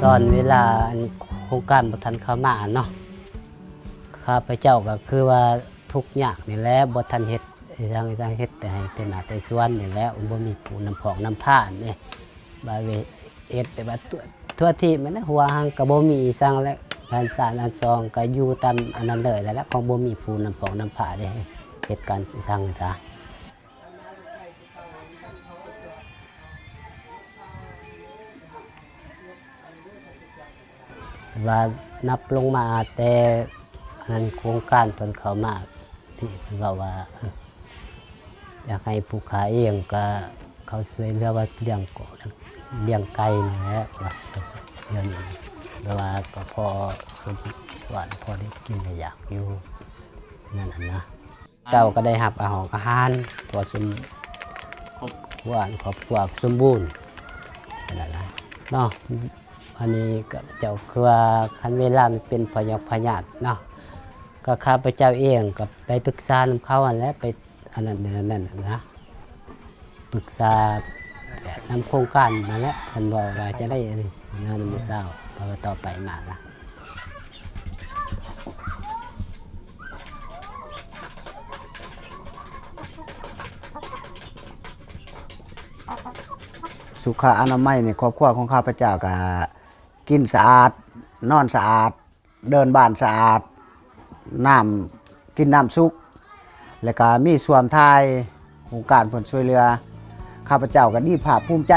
ຕອນເວລາອັນໂຄງການບໍ່ທັນເຂົ້າມາເນາະ ຂ້າພະເຈົ້າກໍຄືວ່າທຸກຍາກນີ້ແຫຼະ ບໍ່ທັນເຮັດອີ່ຫຍັງອີ່ຫຍັງ ເຮັດແຕ່ໄຮ່ແຕ່ນາແຕ່ສວນນີ້ແຫຼະ ບໍ່ມີຜູ້ນຳພອກນຳພາເດ້ ບາດເວ ເຮັດແບບວ່າທົ່ວ ທົ່ວທີບແມ່ນແຫຼະ ຫົວຫັງກໍບໍ່ມີອີ່ຫຍັງແຫຼະ ການສານອັນຊອງກໍຢູ່ຕາມອັນນັ້ນເລີຍແຫຼະ ຂອງບໍ່ມີຜູ້ນຳພອກນຳພາເດ້ ເຮັດການສ້າງສາ ວ່ານັບລົງມາແຕ່ອັນນັ້ນໂຄງການເພິ່ນເຂົ້າມາ ທີ່ເພິ່ນເວົ້າວ່າ ເອີ ຢາກໃຫ້ຜູ້ຂ້າເອງກໍເຂົ້າຊ່ວຍເຫຼືອວ່າລ້ຽງ ລ້ຽງໄກ່ນີ້ແຫຼະ ວ່າຊັ້ນ ດຽວນີ້ແບບວ່າກໍພໍສົມຄວນ ພໍໄດ້ກິນໄດ້ຢາກຢູ່ ນັ້ນນະ ເຈົ້າກໍໄດ້ຮັບອາຫອງອາຫານ ພໍສົມຄວນ ຄອບຄົວສົມບູນ ນັ້ນນະເນາະ ອັນນີ້ກໍເຈົ້າຄືວ່າຄັນເວລາມັນເປັນພະຍອກພະຍາດເນາະ ກໍຂ້າພະເຈົ້າເອງກໍໄປປຶກສານຳເຂົາຫັ້ນແຫຼະ ໄປອັນນັ້ນແນວນັ້ນນະ ປຶກສາແບບນຳໂຄງການນັ້ນແຫຼະ ເພິ່ນເວົ້າວ່າຈະໄດ້ອັນນັ້ນຊິນະ ນຳລູກລາວ ເພາະວ່າຕໍ່ໄປມານະ ສຸຂະອະນາໄມໃນຄອບຄົວຂອງຂ້າພະເຈົ້າກໍກິນສະອາດ ນອນສະອາດ ເດີ່ນບ້ານສະອາດ ນ້ຳ ກິນນ້ຳສຸກ ແລ້ວກະມີຊວມຖ່າຍ ໂຄງການເພິ່ນຊ່ວຍເຫຼືອ ຂ້າພະເຈົ້າກໍດີພາກພູມໃຈ.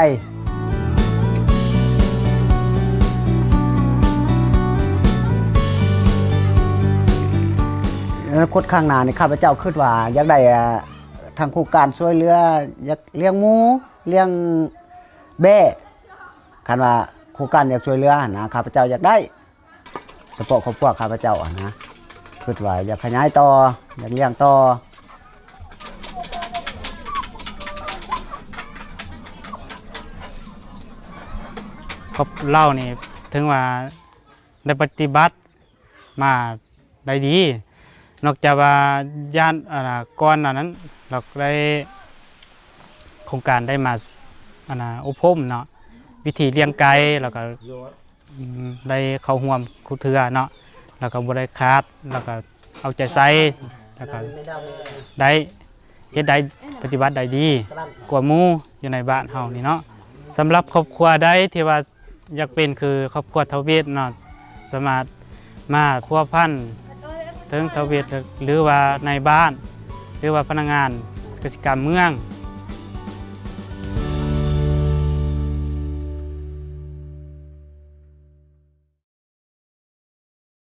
ອະນາຄົດຂ້າງໜ້ານີ້ ຂ້າພະເຈົ້າຄິດວ່າຢາກໄດ້ ອາ ທາງໂຄງການຊ່ວຍເຫຼືອ ຢາກລ້ຽງໝູ ລ້ຽງແບ້ ຄັນວ່າໂຄງການຢາກຊ່ວຍເຫຼືອຫັ້ນນະ ຂ້າພະເຈົ້າຢາກໄດ້ ສະເພາະຄອບຄົວຂ້າພະເຈົ້າຫັ້ນນະ ຄິດວ່າຢາກຂະຫຍາຍຕໍ່ ຢາກລ້ຽງຕໍ່. ຄອບ ລາວນີ້ເຖິງວ່າໄດ້ປະຕິບັດມາໄດ້ດີ ນອກຈາກວ່າຢ້ານ ອັນນະ ກ່ອນໜ້ານັ້ນ ລາວໄດ້ ໂຄງການໄດ້ມາ ອັນນະ ອົບຮົມເນາະ ວິທີລ້ຽງໄກ່ ແລ້ວກໍ ອືມ ໄດ້ເຂົ້າຮ່ວມຄູ່ເທື່ອເນາະ ແລ້ວກໍບໍ່ໄດ້ຂາດ ແລ້ວກໍເອົາໃຈໃສ່ ແລ້ວກໍໄດ້ເຮັດໄດ້ປະຕິບັດໄດ້ດີກວ່າໝູ່ຢູ່ໃນບ້ານເຮົານີ້ເນາະ. ສຳລັບຄອບຄົວໃດທີ່ວ່າຢາກເປັນຄືຄອບຄົວທາວເວດເນາະ ສາມາດມາພົວພັນເຖິງທາວເວດ ຫຼືວ່ານາຍບ້ານ ຫຼືວ່າພະນັກງານກະສິກຳເມືອງ